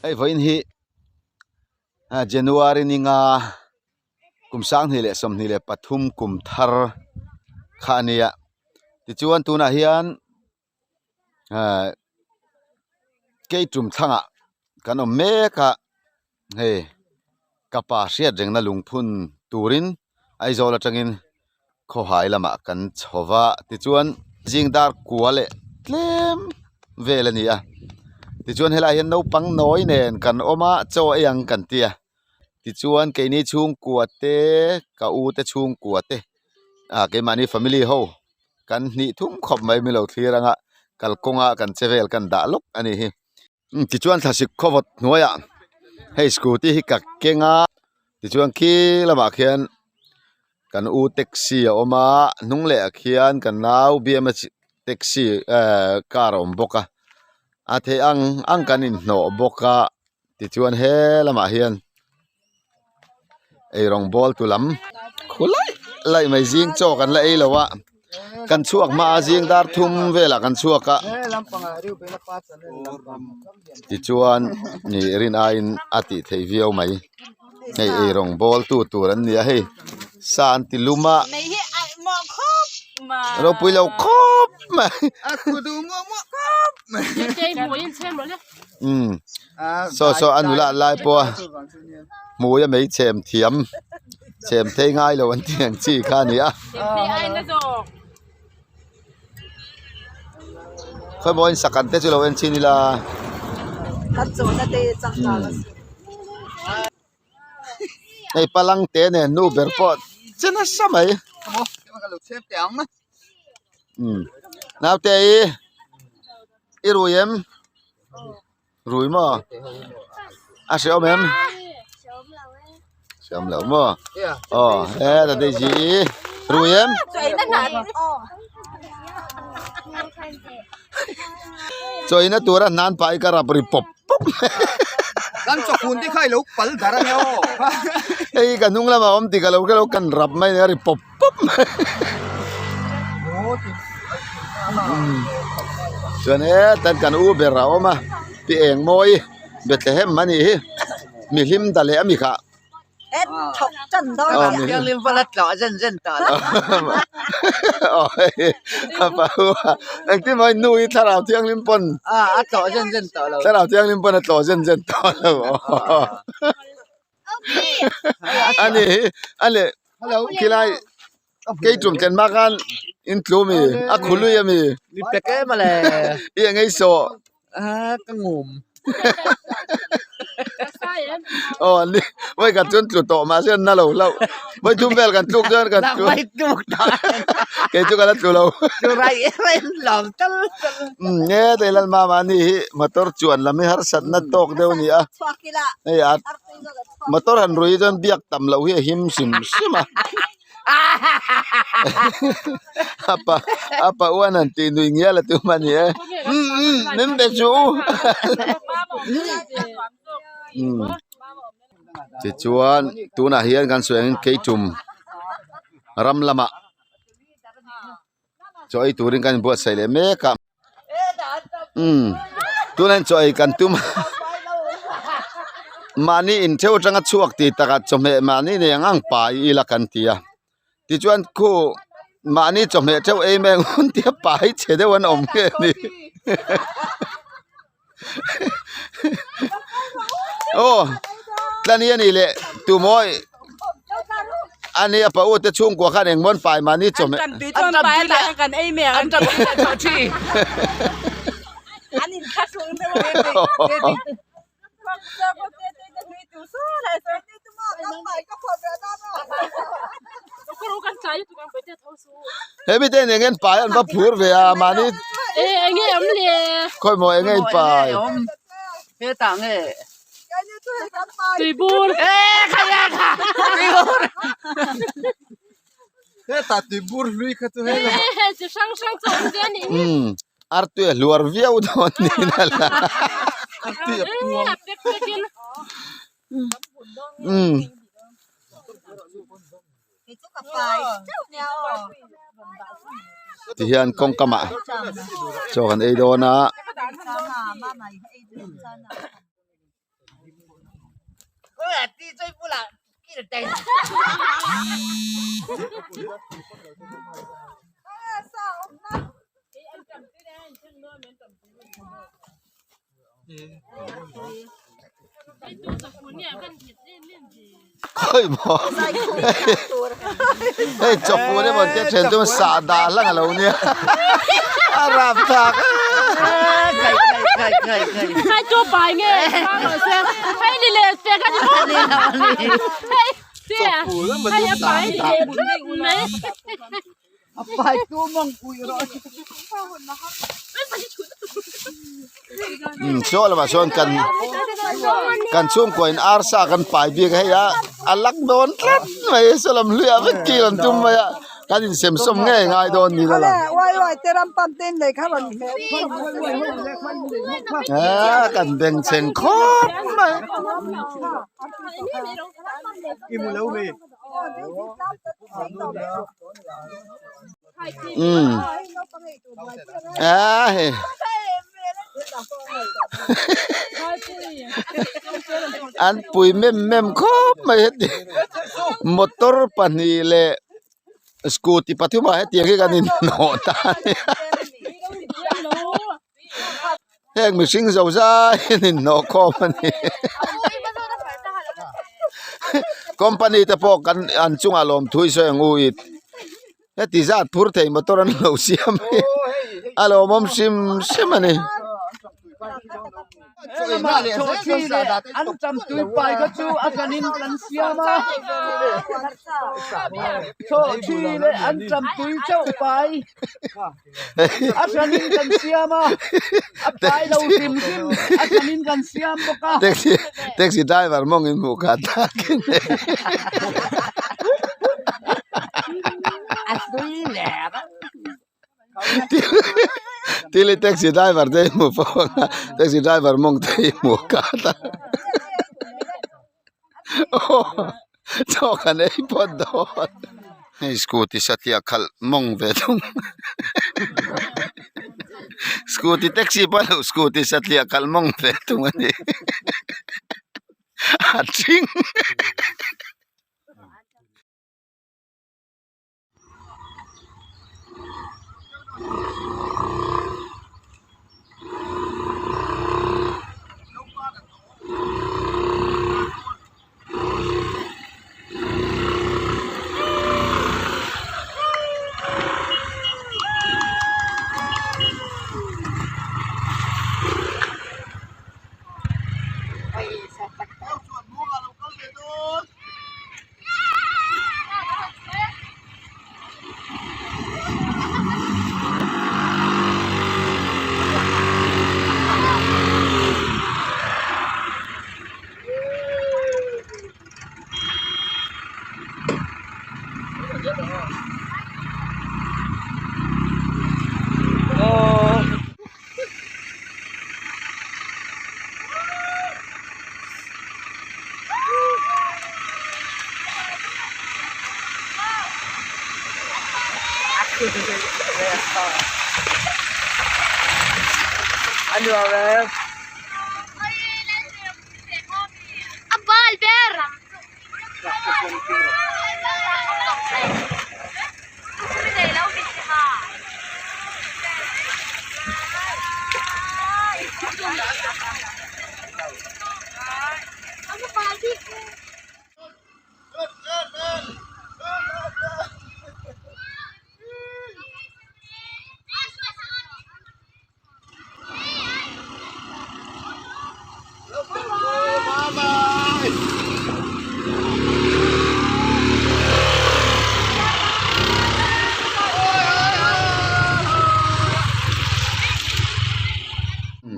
Hei vawiin hi January ni nga kum 2023 kum thar kha a nia tichuan tunah hian ahh keitum thlangah kan awm mek a hei ka pa hriat rengna lungphun turin Aizawl atangin khawhai lamah kan chho va tichuan zing dar kua leh tlem vel a ni a tichuan helaiah hian naupang nawi nen kan awm a chaw ei ang kan ti a tichuan keini chhungkua te ka u te chhungkua te ah keimahni family ho kan hnih thum khawp mai milo thlir anga kalkawnga kan che vel kan dah lawk a nih hi tichuan thlasik khawvawt hnuaiah hei scooty hi ka keng a tichuan khi lamah khian kan u taxi a awm a hnung leh ah khian kan nau bmh taxi ehh car a awm bawk a a theih ang ang kan inhnawh bawk a tichuan he lamah hian eirawng bawl tu lam khu laih laih mai zing chaw kan la ei lo a kan chhuak hma a zing dar thum velah kan chhuak a tichuan ih rin aiin a tih theih viau mai hei eirawng bawl tu tur an ni a hei sa an ti lum a ropui lo khawp mai umm saw saw a nula lai pawh a hmui a mei chhem thiam chhem phei ngai lo an tih ang chi kha a ni a khawimaw in sak an te chu lo en chhin ila hei palang te nen nu ber pawh che nasa mai umm naute i i rui em rui maw a hreawm em hreawm lo maw aw he ta daisy i rui em chawina tura hnan pah hi ka rap ri pawp pawp mai kan chawhun te kha i lo pal dar ania aw hei ka hnung lamah awm tih ka lo hrelo kan rap mai nia ri pawp pawp mai chuan hetan kan u ber a awm a pi eng mawi Bethlehem a nih hi mihlim ta leh a mi khah engtin maw nu hi thlarau thianghlim pawn thlarau thianghlim pawn a tlawh zen zen tawh lo a ni hi a leh khilai keitum thlen hma khan in tlu ami a khu lui ami i eng ei sawh aw an ni vawi khat chuan tlu tawh mahse an na lo hlauh vawi thum vel kan tluk chuan kan tlu kei chu ka la tlu lo umm he lalmama ani hi motor chuan lam hi harsatna tawk deuh a ni a hei a motor han rui chuan biak tam loh hi a him hrim hrim a apa apa uan han tih nui ngial a tum a ni e umm umm min be suh u umm tichuan tunah hian kan sawi angin keitum ram lamah chaw ei turin kan inbuatsaih leh mek a umm tunah hian chaw ei kan tum a mahni in theuh atanga chhuak tih takah chawhmeh mahni nei ang ang pai ila kan ti a tichuan khu mahni chawhmeh theuh ei mai ang hun tia pai chhe deuh an awm nge ni aw tlani a nih leh tumawi a nia pa u te chhungkua khan engmaw an pai mahni chawhmeh an tui chuan pai a tah hian kan ei mai ang an an inthlahrung deuh a. He mite eng eng pai an va phur ve a mahni khawi maw eng eng pai umm artui a hluar viau dawn niin a lang umm. Tihian kawngka mah chaw kan ei dawn a. Khawi maw hei chawfun emaw tia then chu sahdah hlang a lo nia a rap thlak Umm saw lamah sawn kan kan chhungkua in arsa kan pai bik a hei a a lak dawn tlat mai saw lam hluiah vek kil an tum mai a kan insem sawm ngei ngai dawn niin a lang ah kan bengchheng khawp mai. Umm a hei an pui mem mem khawp mai heti motor pahnih leh scooty pathum ah hetiang hi kan inhnawh ta a nia heng mihring zo zai an inhnawh khawm a ni company te pawh kan an chungah lawmthu i sawi ang u i heti zat phur thei motor an lo siam hi a lawmawm hrim hrim a ni. A hranin kan siam a, a pai lo hrim hrim a hranin kan siam bawk a. Taxi taxi driver mawng in hmuh khat takin A hlui leh a. Tili taxi driver te hmuh pawh ang a taxi driver mawng te hi hmuh khat a. Chaw kan ei phawt dawn. Hei scooty satliah khalh mawng ve thung. Scooty taxi pawh lo scooty satliah khalh mawng ve thung a ni. A thing.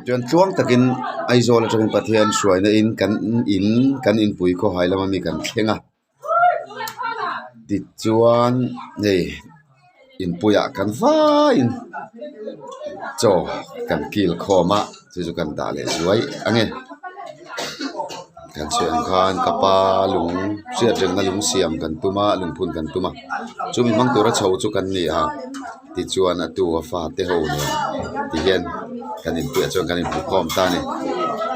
Chuan tluang takin Aizawl atangin Pathian hruaina in kan in kan inpui khawhai lama mi kan thleng a tichuan hei inpuiah kan vaiin chaw kan kil khawm a chu chu kan dah leh zuai a nge kan sawi ang khan ka pa lung hriat rengna lung siam kan tum a lungphun kan tum a chumi hmang tura chho chu kan ni a tichuan a tu a fate ho nen tihian kan inpuiah chuan kan inhmuh khawm ta a ni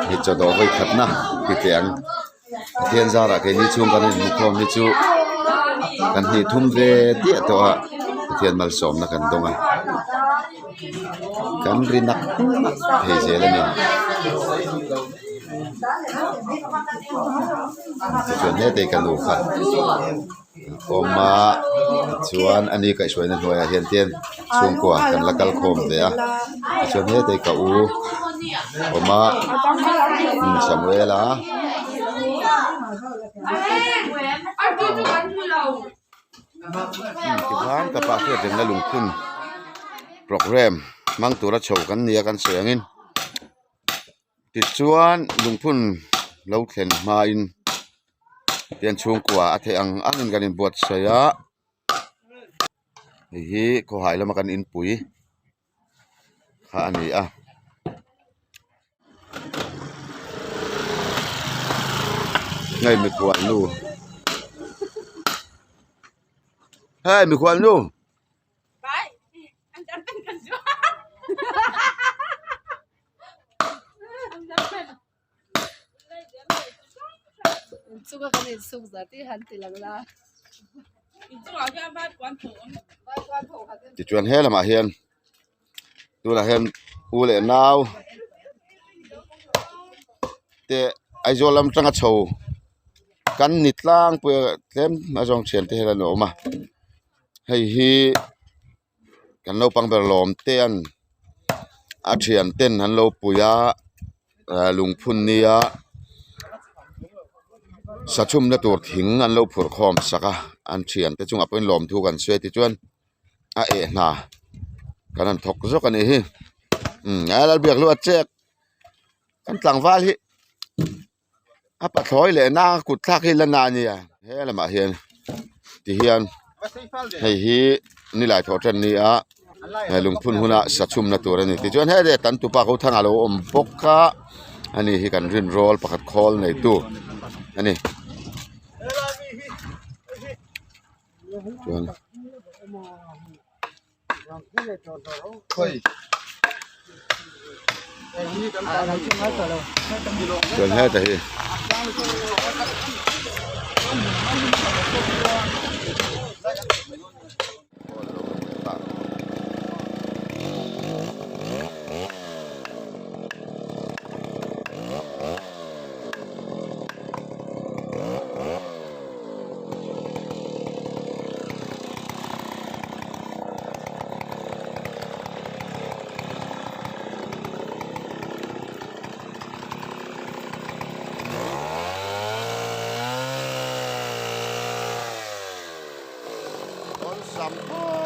hei chaw dawh vawi khatna ti teh ang. Pathian zarah keini chhung kan inhmukhawm hi chu kan hnih thum ve diah tawh a Pathian malsawmna kan dawng a kan ri nak nak thei zel a ni. Tichuan hetei ka nu kha awm a tichuan ani kaihhruaina hnuaiah hian te chhungkua kan la kal khawm ve a tichuan hetei ka u awm a Samuela tikhan ka pa hriat rengna lungphun programme hmang tura chho kan ni a kan sawi angin. Tichuan lungphun lo thlen hmain tian chhungkua a theih ang angin kan inbuatsaih a hei hi khawhai lama kan inpui kha a ni a. Hei mikhual nu hei mikhual nu. Tichuan he lamah hian tunah hian u leh nau te Aizawl lam atanga chho kan ni tlangpui a tlem a zawng thian te hian an awm a. Hei hi kan naupang ber lawm te an a thian ten an lo pui a ah lungphun nia sachhumna tur thing an lo phur khawm sak a an thian te chungah pawhin lawmthu kan sawi a tichuan a eh hna kan han thawk zawk a nih hi umm a lalbiakhlua chek kan tlangval hi. A pathlawi leh na kut thlak hi la na ania he lamah hian tihian hei hi nilai thawh tan ni a he lungphun huna sachhumna tur a ni tichuan hete tan tupa ko thang a lo awm bawk a ani hi kan rinrawl pakhat khawl neitu a ni. Chuan. Chuan heta hi Awlsam.